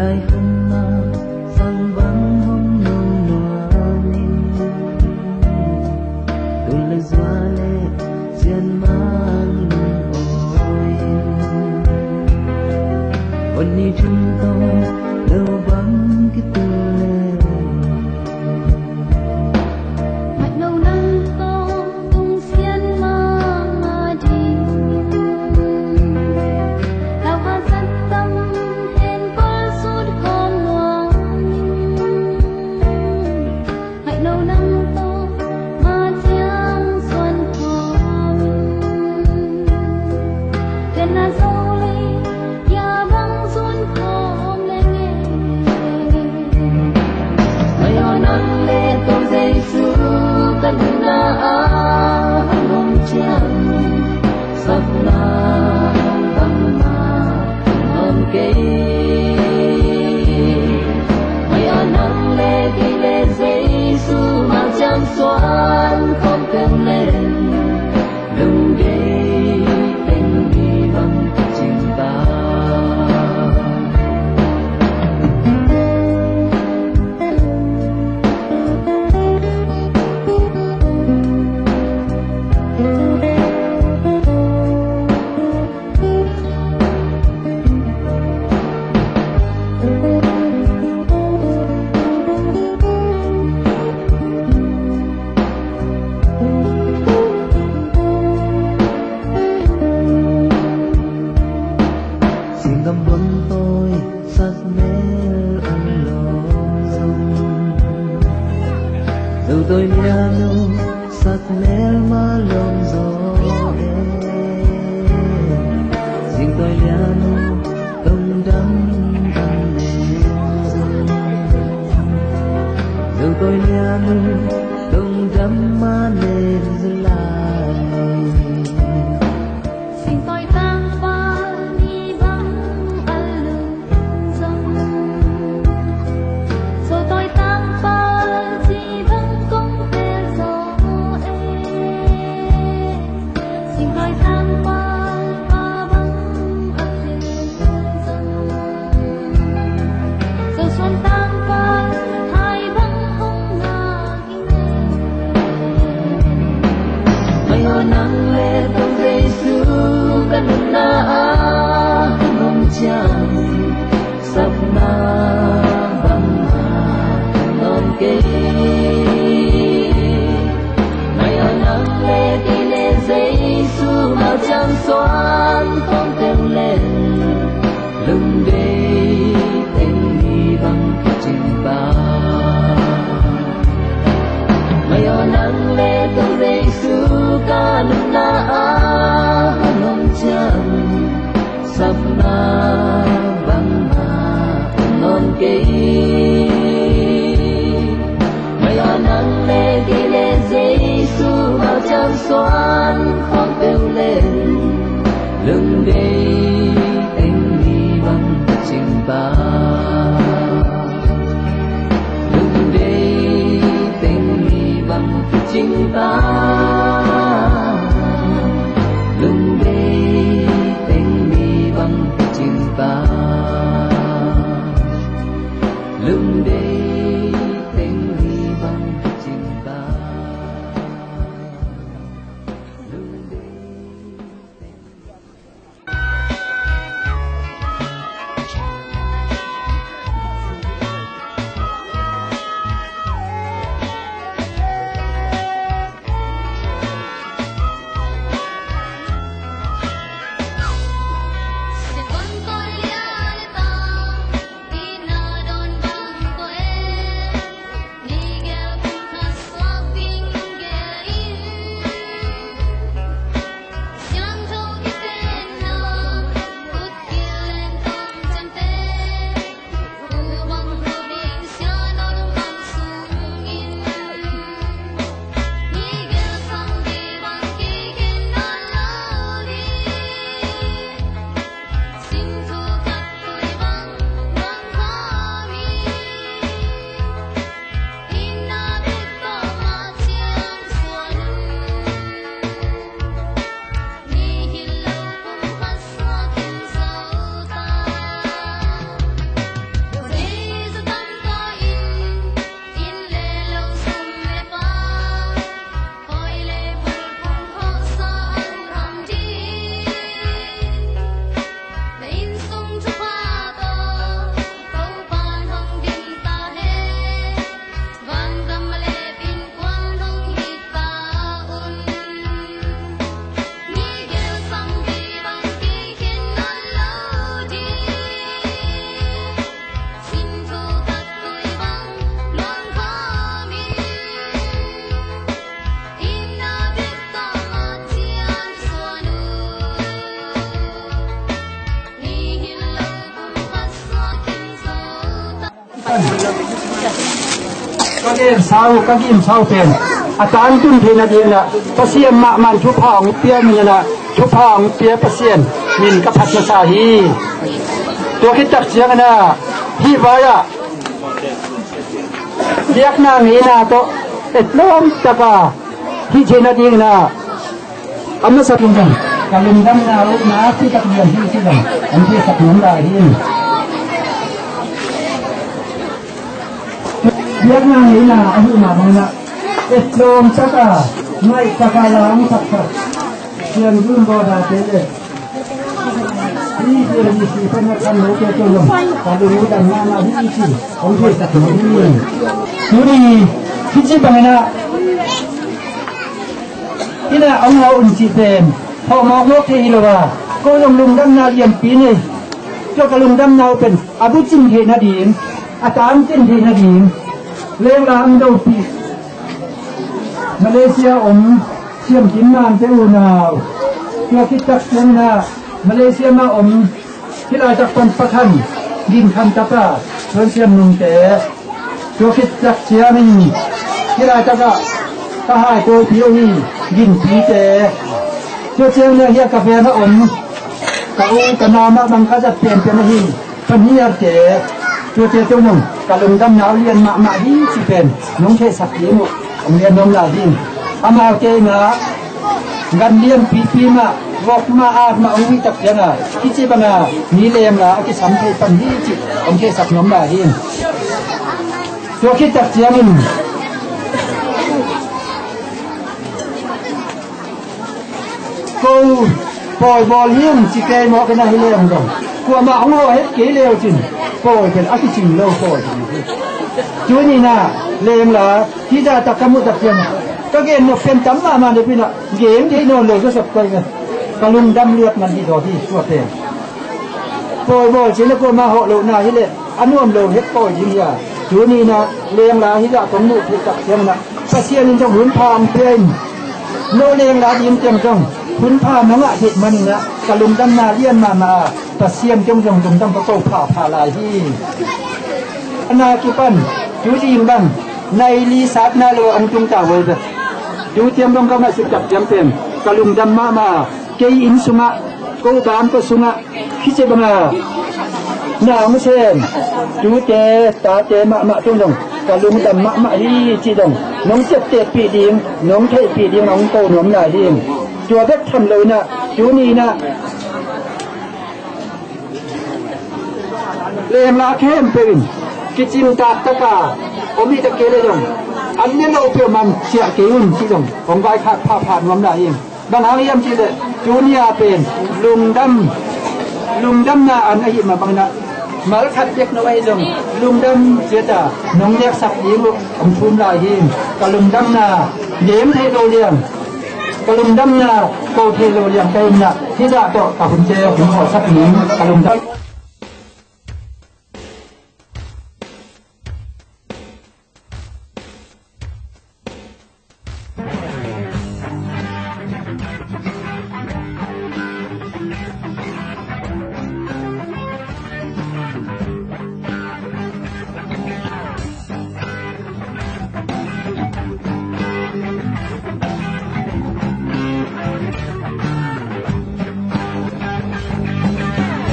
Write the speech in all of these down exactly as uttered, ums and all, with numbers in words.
Lai hun ma sang bang hong nung nuam in, tul le zua le sian mang nung awi in, hon ni thum tawh lo bang kitul le. Ngaih lo nang tawh tung sian mahmah ding. Lau hazat tam hen kol sut khawm nuam. Ngaih lo nang tawh ma ciang suan khawm. Ken na zo le ya bang sun khawm le nge. Mai aw nang le Topa Jesu ka nunna ah hong om ciang, sapna bangmah om kei. Mai aw nang le kei le Jesu ma ciang suan khawm peuh leng, lungdei teng mi bang ka cing ta. Singgam buang tawi sak mel a lawm zong, zo tawi lian uh sak mel mah lawm zaw e. Sing tawi lian uh tong dam dam ne zong, zo tawi lian uh tong dam mah ne zong lai. Sing tawi tangpal ni bang a lum zong, zo tawi tangpal ci bang kong tel zaw e. Sing tawi tangpal pa bang a tel zong, zo suan tangpal hai bang hong ngak. Mai aw nang le Topa Jesu ka nunna ah hong om ciang, sapna bangmah om kei. Mai aw nang le kei le Jesu ma ciang suan khawm peuh leng, lungdei teng mi bang ka cing ta. Mai aw nang le Topa Jesu ka nunna ah hong om ciang, sapna bangmah om kei. Mai aw nang le kei le Jesu ma ciang suan khawm peuh leng, lungdei teng mi bang ka cing ta. Lungdei teng mi bang ka cing ta. Lungdei teng mi bang ka cing ta. Lungdei teng mi bang ka cing ta. Lungdei teng Ka gen sau, ka gim sau pen a tangtun theih nadingin ah Pasian mahmah in thupha hong pia, min in ah thupha hong pia Pasian min ka phat masa hi. Tua khit tak ciangin ah hih vai-ah biakna ngeina tawh etlawm taka hih theih nadingin ah a masa tung zong ka lungdamna uh na si tak lian hi ci zong an theisak nuam lai hi. Biakna ngeina a huh mah bangin ah etlawm taka ngaih taka la hong saksak Sian Zun Bawda te le hih Sian Zun si pan a kan lo te tawh zong ka lungdam mahmah hi ci hong theisak nuam hi. Tuni hih ci bangin ah inn ah hong hawh un cih pen hawh mawkmawk thei hi lo a, ko zong lungdamna lianpi nei. Tua ka lungdamna uh pen a bucing theih nading, a tangtun theih nading lengla hong dopih Malaysia om Siam Kim Nang te unau, tua khit tak ciangin ah Malaysia mah om hih laitak pan Pa Khan, Gin Khan tapa, Tuan Siam Nung te, tua khit tak ciangin hih laitak ah ka hai tawipi uh hi, Gin Pi te, tua ciangin ah hih a ka veng a om ka u ka nau mah bang ka zat pianpian ahi, Pa Niar te, tuate teuh nong ka lungdamna uh lian mahmah hi ci pen nong theisak ding uh hong lian nuam lai ding. Amaute in ah gan lianpipi mah, vok mah, at mah hong hih tak ciangin ah hih ci banga mi lengla a kisam thei pan hi cih hong theisak nuam lai ding. Tua khit tak ciangin ko pawi bawl hi ung ci kei mawk in ah hi leng zong kuamah hong hawh het kei leu cin pawi pen a kicing lo pawi hi. Tuni in ah lengla hih zah tak ka muh tak ciang ka gen nop pen tam mahmah napi in ah gen thei nawn lo zawsap koi ve. Ka lungdam luat man hi daw hi tua pen. Pawi bawl cih le kuamah hawh lohna hi leh a nuam lo het pawi ding hi a, tuni in ah lengla hih zah kong muh theih tak ciangin ah Pasian in zong hun pha hong pia in, no lengla ding teng zong hun pha na ngah theih manin ah ka lungdamna lian mahmah a, Pasian teng zong lungdam ka ko phapha lai hi. A na kipan tu ding bang nai li satna lo hong tung ta huai bek. Tu tiam dong ka ngaihsut tak ciang pen ka lungdam mahmah a, kei inn sungah ko bang ko sungah hih ci banga na hong sem tute tate mahmah teng zong ka lungdam mahmah hi ci zong nong ciaptehpih ding, nong theihpih ding hong ko nuam lai ding. Tua bek tham lo in ah tuni in ah lengla khempeuh in kicing taktak a om hi ta kei leh zong an ne loh peuhmah ciah kei un ci zong hong vaikhak phapha nuam lai ing. Bang hang hiam cih leh tuni a pen lungdam, lungdamna an ahih mah bangin ah mal khat bek no ahi zong lungdam ciat a nong neksak ding uh hong thum lai hi. Ka lungdamna nem thei lo liang, ka lungdamna ko thei lo liang ka hi in ah hih zah tawh ka hunte hong khawlsak ning. Ka lungdam.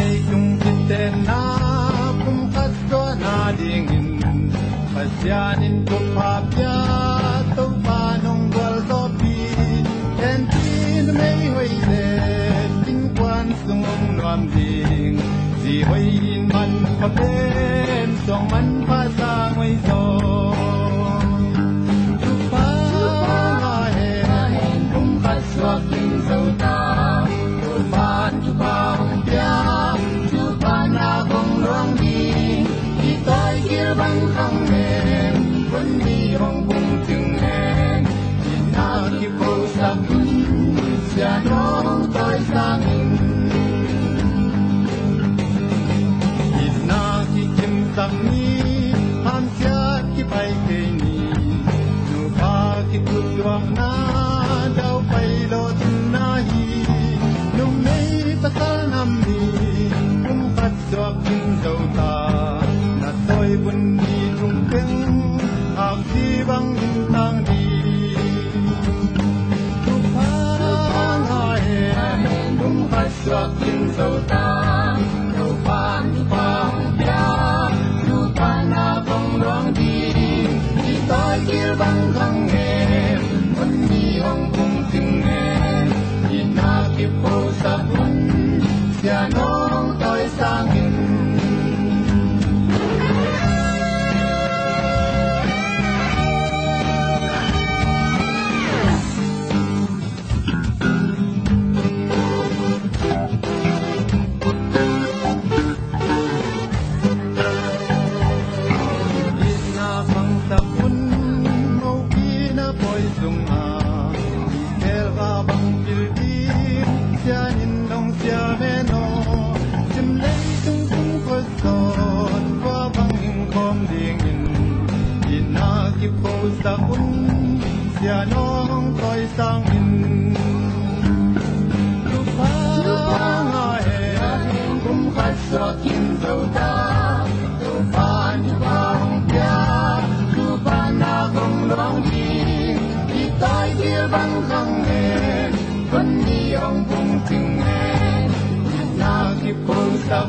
Ei tung kitenna pumkhat suahna dingin Pasian in thupha pia, Topa nong gualzawhpih. Tenpih numei hoih le innkuan sung hong nuam ding, zi hoih in manpha pen suang manpha sang hoih zaw. Thupha ngah hen pumkhat suak ding zo ta. Thupha, thupha hong pia, thupha na hong luang ding. I tawi kil bang khang hen, hun mi hong bung ting hen. Itna kiphosak in, sia nong tawisang in. Itna kikimsak ni, hamsiat sangin. Itna khangsak un, mopi na pawi sungah, Israel va bang pil ding, sianin dong sia men aw. Sim leitung tung khuat sawt, va bang ing khawm dingin, itna kip khosak un, sia nawng tawi sangin. Tupa nga he, kum khat suak in zo ta. Tupa ni pa hong pia, tupa na kong lawng ding, i tai dil bang khang he, kon ni ong bung ting he, na kip khosak